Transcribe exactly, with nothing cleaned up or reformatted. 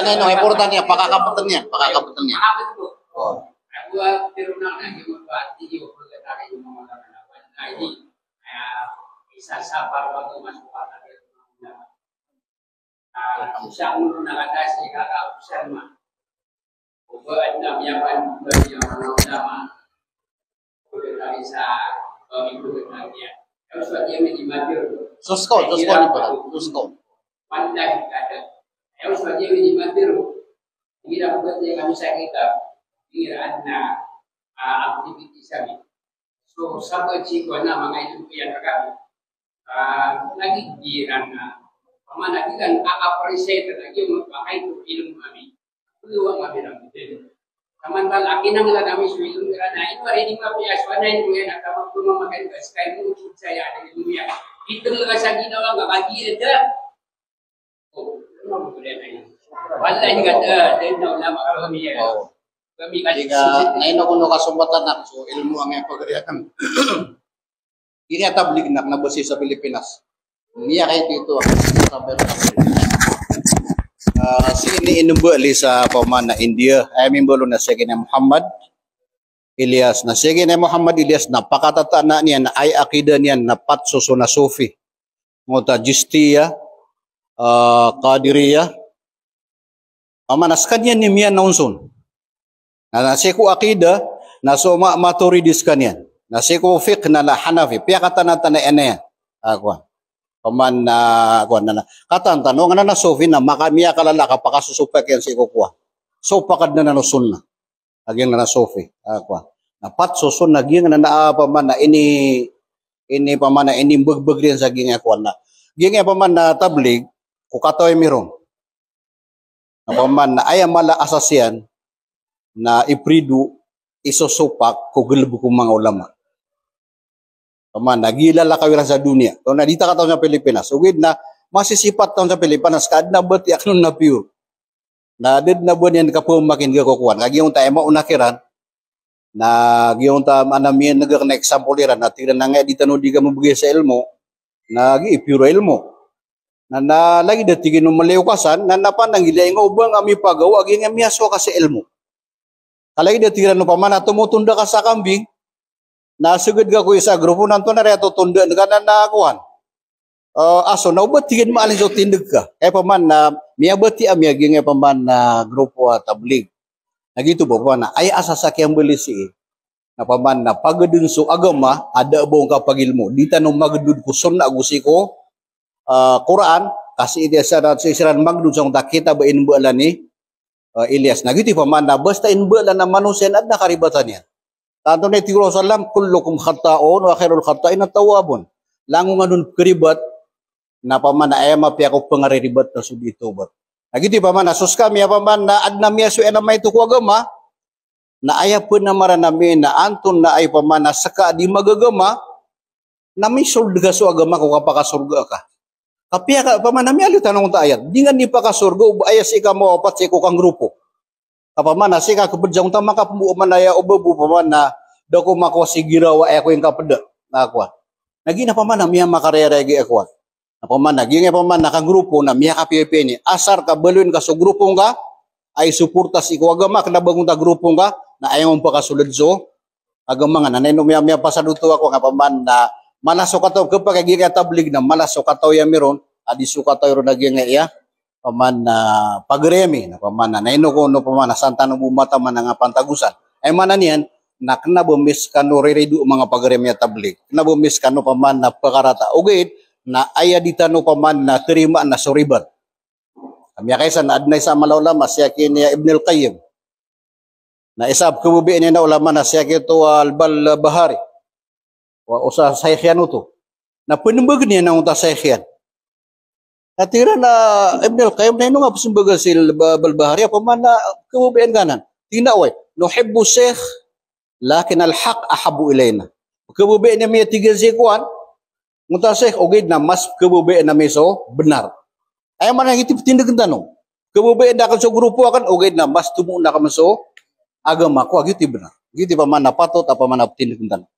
Ano, importante niyan, pakakapeten niyan, pakakapeten niyan. O. Sosko, sosko ni ba? Sosko. Ngira ko bati kami sa kitab, ngira adn a, ah, activity sa mi. So, sabaad sii ko ana manga ino iyan rkami. Ah, lagid iran na, pamana iran a-appreciate lagid o mapakay ko ilmo ami. Kuliwa ami ran. Samantala a kinanglan ami so ilmo iran na, ino ari di mapiya so ana ilmo iyan a kamagpamamakan ka, ska ilmo, so saya a ilmo iyan. Itong ka sa ginawa nga kagiya da. Wallahi, kata, dahil na ulama kami, ya. Oo. Kami kasi. Ika, na ino ko no kasombatan na, so, ilmo ang ipagariatan. Ini a tablig na, na basi sa Pilipinas. Niya kay dito, sa Pilipinas. Ah, sii ini inumba li sa pamana India, ay mimbalo na sii kina Muhammad Ilyas. Na sii kina Muhammad Ilyas, na pakatataan iyan, na aya akida niyan, na pat so, so na Sufi. Ngota Jistiya, ah, Qadiriya. Pamana skaniyan i miyanao on. Na, na sii ko akida, na so ma-, Maturidi skaniyan. Na sii ko fiqh na, na Hanafi. Piyakatanatana iyan iyan. Ah, kowan. Pamana, kowan na, na. Katantan, o ngana na Sufi na, maka-, miyakalala ka pakasosopak iyan sii ko kowan. So, pakad na na no Sunnah. A giyangkanan a Sufi, ah, kowan. Na pat so Sunnah giyangkanan a, ah, pamana ini, ini pamana ini mbegbeg iyan sa giyangkai kowan na. Giyangkai pamana Tablig, ko katawi ami ron. Na pamana aya mala a asas iyan, na iprido, isosopak, ko galebek o manga ulama. Pamana, giya lalakaw iran sa doniya. Tonaa di ta kataw sa Pilipinas. Ogaid na, masisipat taw sa Pilipinas, ka adn a batiya akn on na pure. Na da dn a ba niyan kapamakinega ko kowan. Ka giyangkoto a aya maona kiran. Na giyangkoto a maana miyaneg akn a example iran. Na tig iran a ngaya di tano di ka mabegay sa ilmo. Na giya i pure a ilmo. Na, na lagid a tig iyan o maliyo ka san, na, na pananggila iyan o ba nga mipagaw a giyangkai a miyasowa ka sa ilmo. Ka lagid a tig iran o pamana tomotonda ka sa kambing, na seged ka ko isa a grupo na antonaa i totonda ka na, na kowan. Eh, aso na o ba tig iyan maalin so tindeg ka. Aya pamana miyabatiya ami a giyangkai pamana grupo a Tablig. Na giyoto ba pamana aya asas a kiyambaloy sii. Na pamana pageden so agama a da a ba on kapagilmo. Di tano magedod ko Sunnah ago sii ko, ah, Qur'an, ka sii di sa, sii siran magedod sa onta kitab a inbaalan i, ah, Ilyas. Na giyoto i pamana basta inbaalan a manosiya na adn a karibatan iyan. Tanto na i tig o Rasulullah sallam, "Kullukum khatta'un wa khairul khatta'ina tawwabun." Langon anon pkharibat, na pamana aya mapiya ko pngariribat na so di tobat. Na giyoto i pamana, so skami a pamana adn a miyasowa iyan a maito ko agama, na aya pnamaran ami na antonaa i pamana ska a di magagama, na misold ka so agama ko kapakasorga ka. Kapiya ka pamana miyaaloy tano angkoto a ayat. Di nga di pakasorga o ba aya sii ka mawapat sii ko kangrupo. Ka pamana sii ka keped sa angkoto a makapembo pamana aya o ba bo pamana da ko makowa si girawa aya ko ingkapeda. Na kowa. Na giya na pamana miyamakarayaraya giya kowa. Na pamana, giyangkai pamana kangrupo na miyakapiyapiya ini. Asar ka baloyin ka so grupo ngka a isoporta sii ko agama, kena ba angkoto a grupo ngka, na aya ngka on pakasold so agama ngka na, na ino miya, miyapasad oto ako nga pamana, mala so kataw, kepakay giyangkai a Tablig na, mala so kataw ami ron, a di so kataw ron a giyangkai a, pamana, pagari ami, na pamana, na ino ko, no pamana, san tano bo mataman a nga pantagosan. Aya maana niyan, na kena ba miskano rirido manga pagari ami a Tablig. Kena ba miskano pamana, pakarata. Ogaid, na aya di tano pamana, terima na so ribat. Miyakaisa na adn a isa a mala a ulama, sii aki niyan Ibn al-Qayyim. Na isa a pkhababayaan iyan a ulama na sii aki oto a Al-Barbahari. Wa osa shaykh iyan oto. Na pnembag iyan angkoto a shaykh iyan. Na tig iran a Ibn al-Qayyim na ino nga psembag si Al-Ba-, Barbahari a pamana pkhababayaan ka anan. Tig iyan a oway, "Nuhibbu shaykh, lakin al-haqq ahabbu ilayna." Pkhababayaan ami a tig iyan si kowan, angkoto a shaykh, ogaid na mas pkhababayaan ami so benar. Aya maana giyoto i petindegen tano. Pkhababayaan akn so grupo akn, ogaid na mas tomo akn so agama ko, giyoto i benar. Giyoto i pamana patot a pamana petindegen tano.